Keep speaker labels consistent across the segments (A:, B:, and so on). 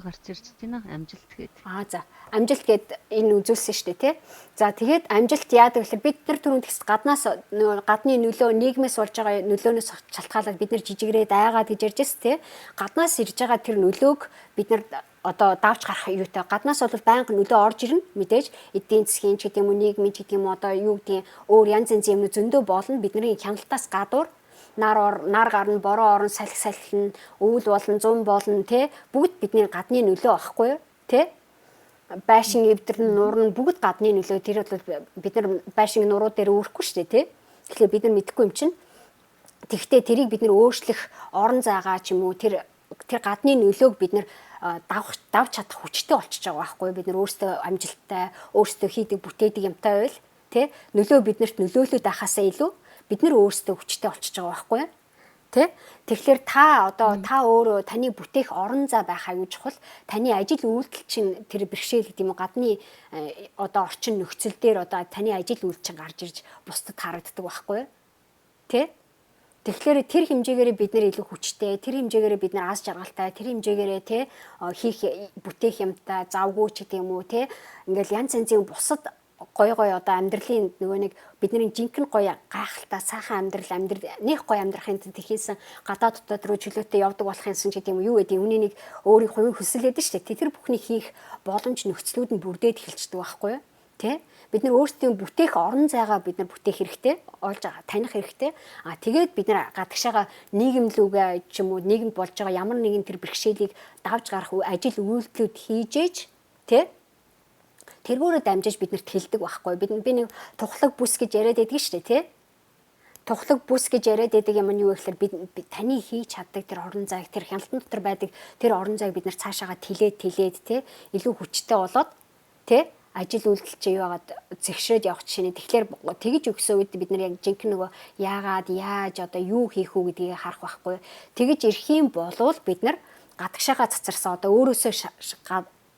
A: Гарч ирж байна, амжилт гээд.
B: Аа, за, амжилт гээд энэ үзүүлсэн шүү дээ, тий. За, тэгээд амжилт яадаг гэхээр бид нар түрүүн тэгс гаднаас нөгөө гадны нөлөө, нийгмээс болж байгаа нөлөөнөөс шалтгаалаад бид нар жижигрээд айгаад гэж ярьж байсан, тий. Гаднаас ирж байгаа тэр нөлөөг бид нар одоо давж гарах юутай. Гаднаас бол байнга нөлөө орж ирнэ мэдээж, эдийн засгийн ч гэдэг юм уу, нийгмийн ч гэдэг юм уу, одоо юу гэдгийг, өөр янз янзын юм зөндөө болно. Бидний хяналтаас гадуур нар ор нар гарна, бороо орно, салхи салхилна, өвөл болно, зун болно, те, бүгд бидний гадны нөлөө байхгүй юу, те? Байшин эвдэрнэ, нуурна, бүгд гадны нөлөө. Тэр бол бид нар байшин нуруу дээр үүрэхгүй шүү дээ, те. Тэгэхээр бид нар мэдэхгүй юм чинь. Тэгвэл тэрийг бид нар өөрчлөх орон зайгаа ч юм уу, тэр тэр гадны нөлөөг бид нар давх давж чадах хүчтэй болчихж байгаа байхгүй. Бид нар өөрсдөө амжилттай, өөрсдөө хийдэг бүтээдэг юмтай байвал, тэ, нөлөө биднэрт нөлөөлөд байхаасаа илүү бид нар өөрсдөө хүчтэй болчихж байгаа байхгүй, тэ? Тэгэхээр та одоо та өөрөө таны бүтээх орон зай байх аюул чухал. Таны ажил үйлдэл чинь тэр бэрхшээл гэдэг юм уу, гадны одоо орчин нөхцөл дээр одоо таны ажил үйлдэл чинь гарч ирж бусдад харагддаг байхгүй, тэ? Тэгэхээр тэр хэмжээгээр бид нэр илүү хүчтэй, тэр хэмжээгээр бид нар аз жаргалтай, тэр хэмжээгээрээ, тэ, хийх бүтээх юмтай, завгүй ч гэдэг юм уу, тэ, ингээл янз янзын бусад гой гой одоо амьдралын нөгөө нэг бидний жинхэнэ гоё гайхалтай сайхан амьдрал амьдрал нэг гоё амьдрахын тулд хийсэн гадаад дотоод руу чөлөөтэй явдаг болох юмсан ч гэдэг юм юу гэдэг, үүний нэг өөрийн хувийн хүсэл байдаг шүү дээ. Тэр бүхнийг хийх боломж нөхцлүүд нь бүрдээд эхэлчихдэг байхгүй юу? Тэ? Бид нар өөрсдийн бүтээх орон зайгаа бид нар бүтээх хэрэгтэй, олж таних хэрэгтэй. А тэгээд бид нар гадагшаага нийгэм лүүгээ ч юм уу, нийгэмд болж байгаа ямар нэгэн тэр бэрхшээлийг давж гарах ажил үйлдэлүүд хийж ээж, тэ, тэргүүрээ дамжиж биднэрт хэлдэг байхгүй. Би нэг тухлаг бүс гэж яриад байдаг шүү дээ, тий? Тухлаг бүс гэж яриад байдаг юм нь юу гэхээр бид таны хийж чаддаг тэр орон зайг, тэр хяналтан дотор байдаг тэр орон зайг бид нар цаашаага тэлээд тэлээд, тий, илүү хүчтэй болоод, тий, ажил үйлдэл чи юу яагаад зэгшрээд явах жишээ нь. Тэгэхээр тэгж өгсөн үед бид нар яг жинхэнэ нөгөө яагаад, яаж, одоо юу хийх үү гэдгийг харах байхгүй. Тэгж ирэх юм болвол бид нар гадагшаага цацарсан, одоо өөрөөсөө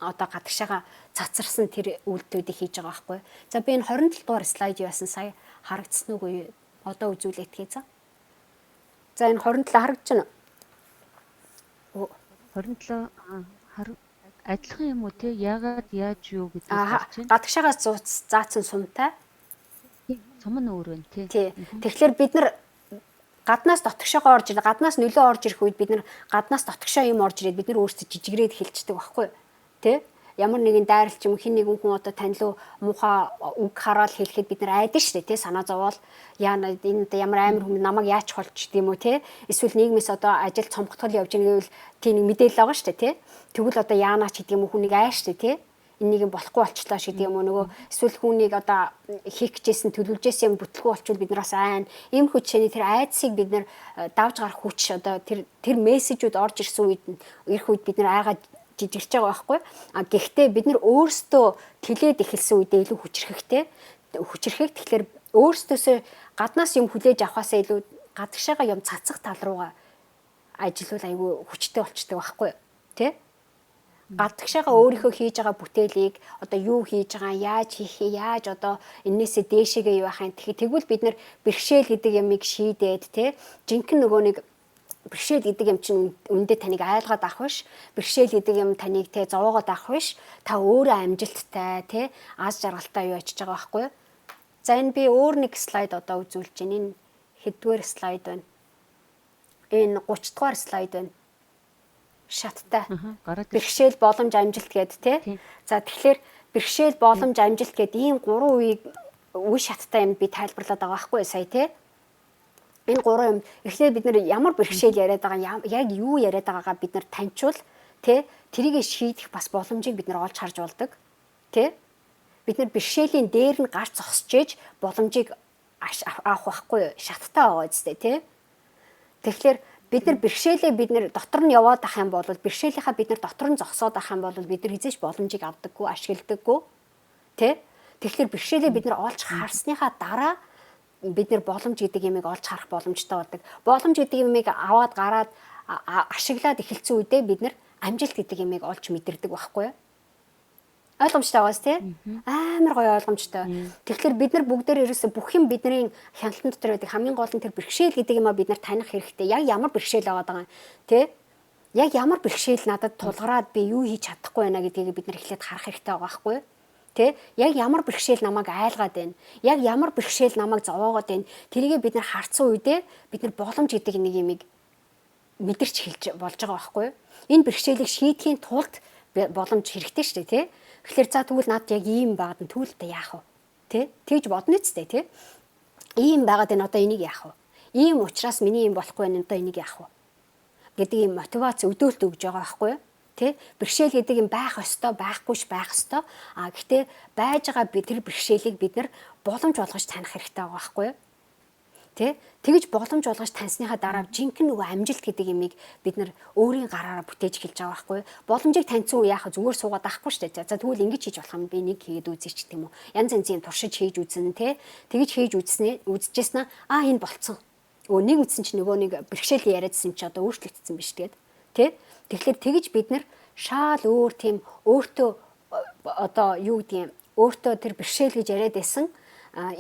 B: одоо гадагшаага цацарсан тэр үйлдэлүүдийг хийж байгаа байхгүй. За, би энэ 27 дугаар слайд яасан, сая харагдсан уугүй, одоо үзүүлээтгэе, за. За, энэ 27 харагдаж байна уу?
A: 27 хар адилхан юм уу, те, яагаад, яаж, юу гэдэг гарч
B: байна. Гадагшаагаас заасан сумтай.
A: Сум нь өөр байна,
B: тий. Тэгэхээр бид нар гаднаас дотгошоогоо орж ирэх, гаднаас нөлөө орж ирэх үед бид нар гаднаас дотгошоо юм орж ирээд бид нар өөрсдөө жижигрээд эхэлчихдэг байхгүй, тий? Ямар нэгэн дайрал ч юм, хин нэгэн хүн одоо тань руу муухай үг хараал хэлэхэд бид нар айдан шүү дээ, тий? Санаа зовоол, яа, энэ одоо ямар амар хүн, намайг яач болж гэдэг юм уу, тий? Эсвэл нийгмээс одоо ажил цомготгол явж байгаа гэвэл тий, нэг мэдээлэл байгаа шүү дээ, тий? Тэгвэл одоо яанаа ч гэдэг юм уу, хүнийг ааш шүү дээ, тий? Энийг юм болохгүй болчлоо шиг гэдэг юм уу, нөгөө эсвэл хүнийг одоо хийх гэжсэн, төлөвлөжсэн юм бүтлгүй болчвол бид нараас айн. Иймэрхүү жишээний тэр айдсыг бид нар давж гарах хүч, одоо тэр тэр мессежүүд орж ирсэн үед, ирэх үед бид нар айгаад жижигч байгаа байхгүй. А гэхдээ бид нар өөрсдөө тэлээд эхэлсэн үедээ илүү хүчрэхтэй. Хүчрэхийг, тэгэхээр өөрсдөөсөө гаднаас юм хүлээж авахаасаа илүү гадагшаага юм цацах тал руугаа ажиллавал айгүй хүчтэй болчдөг байхгүй, тий? Гадагшаага өөрийнхөө хийж байгаа бүтээлийг одоо юу хийж байгаа, яаж хийх, яаж одоо энээсээ дээшээгээ юу байх юм. Тэгвэл бид нар бэрхшээл гэдэг ямыг шийдээд, тий, жинхэнэ нөгөө нэг бэрхшээл гэдэг юм чинь үндэ таныг айлгаад авах биш. Бэрхшээл гэдэг юм таныг, те, зовоогоод авах биш. Та өөрөө амжилттай, те, аз жаргалтай юу очиж байгаа байхгүй юу? За, энэ би өөр нэг слайд одоо үзүүлж байна. Энэ хэддүгээр слайд байна? Энэ 30 дугаар слайд байна. Шаттай. Бэрхшээл, боломж, амжилт гээд, те. За, тэгэхээр бэрхшээл, боломж, амжилт гээд ийм гурван үеийг, үе шаттай юм би тайлбарлаад байгаа байхгүй сая, те. Энэ гурван юм, эхлээд бид нэр ямар бэрхшээл яриад байгаа, яг юу яриад байгаагаа бид нар таньчвал, тэ, тэрийг шийдэх бас боломжийг бид нар олж харж болдог. Тэ, бид нар бэрхшээлийн дээр нь гарч зогсож ээж боломжийг авах байхгүй, шаттай байгаа үстэй, тэ. Тэгэхээр бид нар бэрхшээлээ бид нар дотор нь яваад ах юм бол, бэрхшээлийнхаа бид нар дотор нь зогсоод ах юм бол бид нар хизээч боломжийг авдаггүй, ашигладаггүй, тэ. Тэгэхээр бэрхшээлээ бид нар олж харсныхаа дараа бид нэр боломж гэдэг юмыг олж харах боломжтой болдог. Боломж гэдэг юмыг аваад гараад ашиглаад эхэлсэн үедээ бид нар амжилт гэдэг юмыг олж мэдэрдэг байхгүй юу? Ойлгомжтой байгаас, тий? Амар гоё ойлгомжтой. Тэгэхээр бид нар бүгдээр ерөөсө бүх юм бидний хяналтан дотор байдаг. Хамгийн гол нь тэр бэрхшээл гэдэг юмаа бид нар таних хэрэгтэй. Яг ямар бэрхшээл аваад байгаа юм, тий? Яг ямар бэрхшээл надад тулгараад би юу хийж чадахгүй байна гэдгийг бид нар эхлээд харах хэрэгтэй байгаа байхгүй юу? Тэ? Яг ямар бэрхшээл намайг айлгаад байна? Яг ямар бэрхшээл намайг зовоогоод байна? Тэрийгээ бид нар харцсан үедээ бид нар боломж гэдэг нэг юмыг мэдэрч хэлж болж байгаа байхгүй юу? Энэ бэрхшээлийг шийдэхийн тулд боломж хэрэгтэй шүү дээ, тэ? Тэгэхээр за, тэгвэл над яг ийм байгаад нь тэгвэл одоо яах вэ? Тэ? Тэгж бодно үстэй, тэ? Ийм байгаад байна, одоо энийг яах вэ? Ийм учраас миний юм болохгүй байна, одоо энийг яах вэ гэдэг ийм мотивац, өдөөлт өгж байгаа байхгүй юу? Тэ? Бэрхшээл гэдэг юм байх ёстой, байхгүй ш байх ёстой. А гэхдээ байж байгаа би тэр бэрхшээлийг бид нар боломж болгож таних хэрэгтэй байгаа байхгүй юу? Тэ? Тэгж боломж болгож таньсныхаа дараа жинхэнэ нөгөө амжилт гэдэг юмыг бид нар өөрийн гараараа бүтээж эхэлж байгаа байхгүй юу? Боломжийг таньсан үе яхаа зүгээр суугаад авахгүй шүү дээ. За, тэгвэл ингэж хийж болох юм, би нэг хийгээд үзье ч гэдэм үү. Янз янзын туршиж хийж үзэн, тэ? Тэгж хийж үзснээ үзчихсэн аа, энэ болцсон. Өө, нэг үзсэн чинь нөгөө нэг бэрхшээл яриадсэн чи одоо өөрчлөгдсөн биш тэгээд, тэ? Тэгэхээр тэгж бид нар шаал өөр тийм өөртөө одоо юу гэдгийг өөртөө тэр бэрхшээл гэж яриад байсан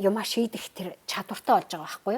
B: юмаа шийдэх тэр чадвартай болж байгаа байхгүй юу?